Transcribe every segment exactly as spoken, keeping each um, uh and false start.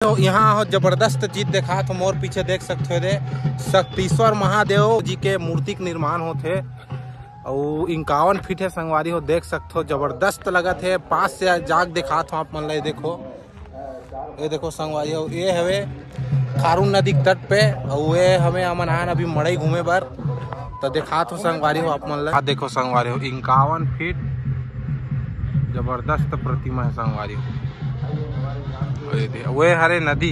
तो यहाँ हो जबरदस्त चीज देखात हो, मोर पीछे देख सकते हो दे, शक्तिश्वर महादेव जी के मूर्ति के निर्माण होथे। अउ इक्यावन फीट हे संगवारी हो, देख सकते हो जबरदस्त लगत हे। पास से जाग देखात हो आप मन ला, ये देखो, ये देखो संगवारी हो, ये हवे खारून नदी के तट पे। अउ ये हवे हमन आन अभी मड़ई घूमे बर, तो देखात हो संगवारी हो आप मन ला। आ देखो संगवारी हो, इक्यावन फीट जबरदस्त प्रतिमा है संगवारी हो। ये दे, वो हरे नदी,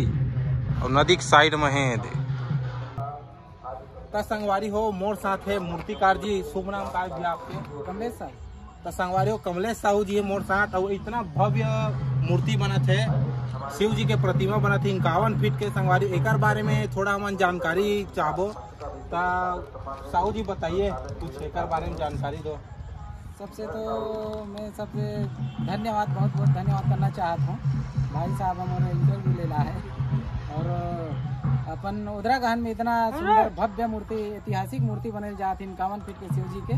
और नदी के साइड में है ये दे। त संगवारी हो, मोर साथ है मूर्तिकार जी। शुभ नाम का है भैया आपके? कमलेश साहू। त संगवारी हो, कमलेश साहू जी है मोर साथ, और इतना भव्य मूर्ति बनत है, शिव जी के प्रतिमा बनत है इक्यावन फीट के संगवारी। एकर बारे में थोड़ा हमन जानकारी चाहबो। त साहू जी बताइए, कुछ एकर बारे में जानकारी दो। सबसे तो मैं सबसे धन्यवाद, बहुत बहुत धन्यवाद करना चाहत हूँ भाई साहब, हमारे इंटरव्यू लेला है। और अपन उदरागहन में इतना सुंदर भव्य मूर्ति, ऐतिहासिक मूर्ति बने जात है इक्यावन फीट के शिव जी के।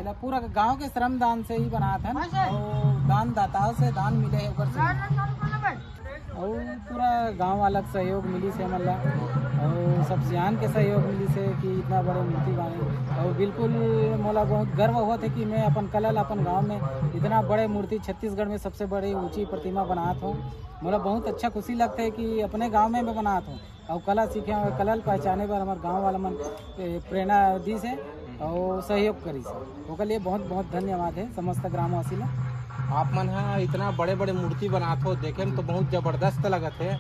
एला पूरा गांव के श्रमदान से ही बनात हन और दान दाताओं से दान मिले है ऊपर से। और पूरा गांव वाला के सहयोग मिली से हमन ला, और सब सियान के सहयोग मिली से कि इतना बड़े मूर्ति बने। और बिल्कुल मोला बहुत गर्व होत है कि मैं अपन कला ला अपन गांव में इतना बड़े मूर्ति, छत्तीसगढ़ में सबसे बड़ी ऊंची प्रतिमा बनात हूँ। मोला बहुत अच्छा खुशी लगता है कि अपने गांव में मैं बनात हूँ और कला सीखे और कला ल पहचाने बर हमारे गांव वाला मन ए, प्रेरणा दी से और सहयोग करी से, ओकर लिए बहुत बहुत धन्यवाद है समस्त ग्रामवासी ला। आप मन हा इतना बड़े बड़े मूर्ति बनात हो, देखे में तो बहुत जबरदस्त लगत है।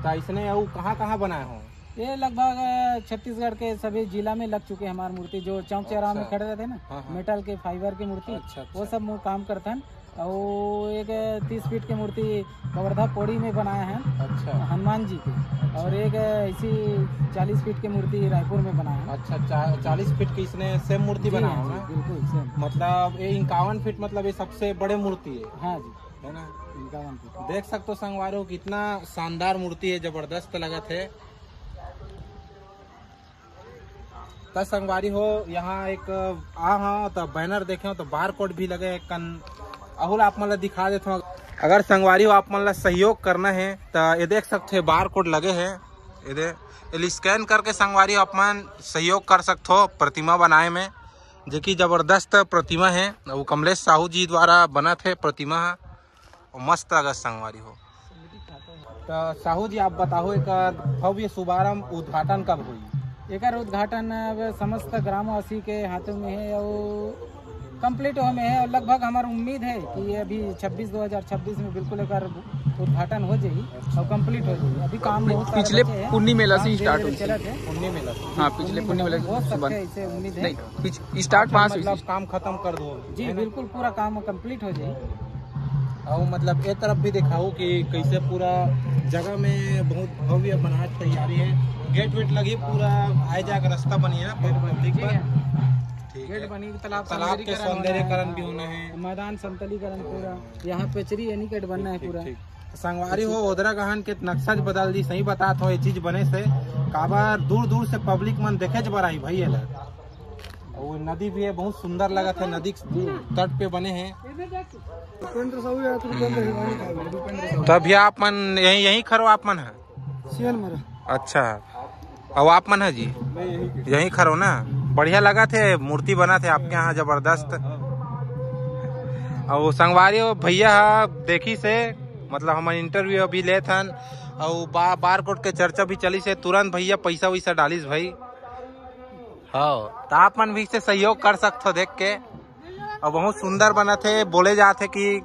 तो इसने अउ कहाँ कहाँ बनाए हो? ये लगभग अ, छत्तीसगढ़ के सभी जिला में लग चुके हैं हमारे मूर्ति, जो चौक चौराहा में अच्छा। खड़े रहते हैं ना, हाँ, हाँ। मेटल के, फाइबर की मूर्ति, अच्छा, अच्छा। वो सब मू- काम करते हैं। और एक तीस फीट की मूर्ति कवर्धा पौड़ी में बनाया है अच्छा। हनुमान जी के, अच्छा। और एक इसी चालीस फीट की मूर्ति रायपुर में बनाया है। अच्छा, चा-, चालीस फीट की इसने सेम मूर्ति जी बनाया हाँ, होगा? जी, बिल्कुल सेम। मतलब ये इक्यावन फीट, मतलब ये सबसे बड़े मूर्ति है। हाँ जी। है ना? इक्यावन फीट। देख सकते हो संगवारी हो, कितना शानदार मूर्ति है, जबरदस्त लगत है। त संगवारी हो, यहाँ एक आ हाँ, त बैनर देखे हो, त बार कोड भी लगे है कन, अहू ला आप मन ला दिखा देत हो। अगर संगवारी हो आप मन ला सहयोग करना है, त ये देख सकते हो बार कोड लगे है, ये दे, ये स्कैन करके संगवारी हो आप मन सहयोग कर सकते हो प्रतिमा बनाए में, जे कि जबरदस्त प्रतिमा है, वो कमलेश साहू जी द्वारा बनत है प्रतिमा ह, और मस्त लगत संगवारी हो। तो साहू जी, आप बताओ, एक भव्य शुभारंभ उद्घाटन कब हुई? एकर उद्घाटन अब समस्त ग्रामवासी के हाथों में है और कंप्लीट हो में है और लगभग हमार उम्मीद है कि ये अभी छब्बीस, दो हज़ार छब्बीस में बिल्कुल एकर उद्घाटन हो जाई और कंप्लीट हो जाई। अभी काम बहुत सारा पिछले बचे हैं। पुन्नी मेला से काम ही स्टार्ट धीरे हुई। चलत है। पुन्नी मेला से। हाँ, पिछले पुन्नी मेला से हो शुभारंभ। सकता है, इसे उम्मीद है। नहीं, पिछ-, स्टार्ट अच्छा, पास हुई मतलब थी। काम खत्म कर दो, जी, है ना? बिल्कुल पूरा काम कंप्लीट हो जाई। और मतलब ये तरफ भी दिखाओ कि कैसे पूरा जगह में बहुत भव्य बनाए के तैयारी है। गेट वेट लगी, पूरा आए जाए का रास्ता बनी है ना पब्लिक जी पर। हाँ। ठीक गेट है। बनी, तालाब तालाब के सौंदर्यीकरण होना है। सौंदर्यीकरण भी होना है। मैदान समतलीकरण पूरा, यहाँ पेचरी एनीकट बनना है ठीक, पूरा। ठीक। संगवारी हो, ओदरा गहन के नक्शा ज बदल दी, सही बतात हो, ये चीज बने से काबर दूर दूर से पब्लिक मन देखे ज बर आई भाई एला। और नदी भी है, बहुत सुंदर लगत है, नदी के तट पे बने हैं। उपेंद्र साहू है, तो उपेंद्र है, वही था, उपेंद्र साहू। तो अभी आप मन यहीं, यहीं खरो आप मन है? सियन मरा। अच्छा, अब आप मन है जी? मैं यहीं के। यहीं खरो ना? बढ़िया लगत है, मूर्ति बनत है आपके यहाँ, जबरदस्त। हाँ, हाँ। और संगवारी हो, भैया हा देखी से, मतलब हमन इंटरव्यू अभी लेत हन, और बा-, बार कोड के चर्चा भी चली से, तुरंत भैया पैसा वैसा डालिस भाई। हाँ, तो आप मन भी से सहयोग कर सकथो देख के। और बहुत सुंदर बनत हे, बोले जात हे कि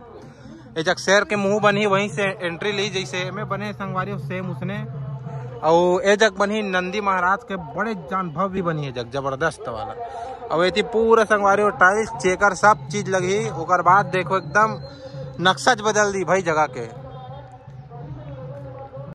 ए जग शेर के मुंह बनही, वहीं से एंट्री ली, जैसे एमे बने संगवारी हो, सेम उसने। और ए जग बनही नंदी महाराज के, बड़े जान भव्य बनही ए जग, जबरदस्त वाला। और एती पूरा संगवारी हो, टाइल्स चेकर सब चीज लगही। ओकर बाद देखो एकदम नक्शा ज बदल दी भाई जगह के।